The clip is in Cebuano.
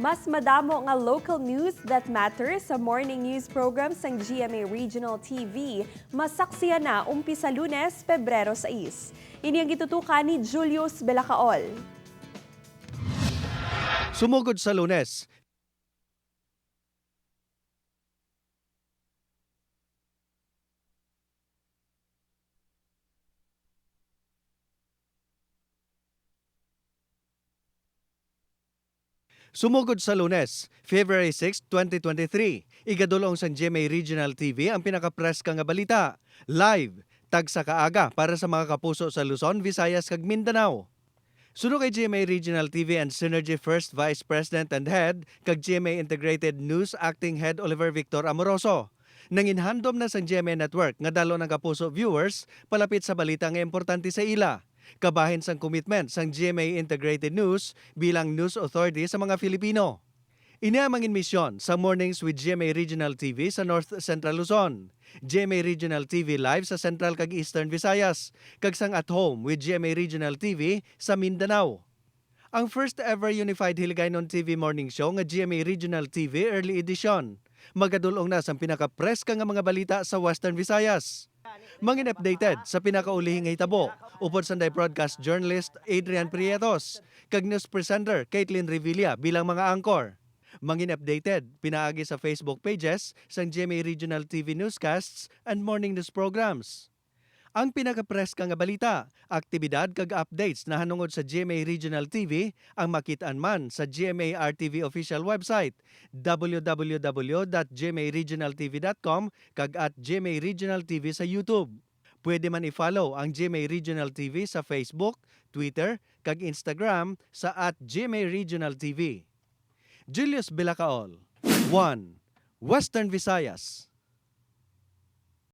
Mas madamo nga local news that matters sa morning news program sang GMA Regional TV masaksiyan na umpisa Lunes, Pebrero 6. Ini ang gitutukan ni Julius Belacaol. Sumugod sa Lunes, Sumugod sa Lunes, February 6, 2023, igadulong sa GMA Regional TV ang pinakapreska nga balita. Live, tag sa kaaga para sa mga kapuso sa Luzon, Visayas kag Mindanao. Suno kay GMA Regional TV and Synergy First Vice President and Head kag GMA Integrated News Acting Head Oliver Victor Amoroso. Nanginhandom na sa GMA Network nga dalo ng kapuso viewers palapit sa balita nga importante sa ila. Kabahin sang commitment sang GMA Integrated News bilang news authority sa mga Filipino. Ini ang mangin misyon sa Mornings with GMA Regional TV sa North Central Luzon, GMA Regional TV Live sa Central kag Eastern Visayas, kag sang At Home with GMA Regional TV sa Mindanao. Ang first ever Unified Hiligaynon TV morning show nga GMA Regional TV Early Edition. Magadulong na sang pinaka-preska nga mga balita sa Western Visayas. Mangin updated sa pinakaulihing hitabo upod sanday broadcast journalist Adrian Prietos kag news presenter Caitlin Revilla bilang mga anchor. Mangin updated pinaagi sa Facebook pages sang GMA Regional TV newscasts and morning news programs. Ang pinakapreska nga balita, aktibidad kag updates na hanungod sa GMA Regional TV ang makitaan man sa GMA RTV official website www.gmaregionaltv.com kag at GMA Regional TV sa YouTube. Pwede man i-follow ang GMA Regional TV sa Facebook, Twitter, kag Instagram sa at GMA Regional TV. Julius Bilacaol, 1. Western Visayas.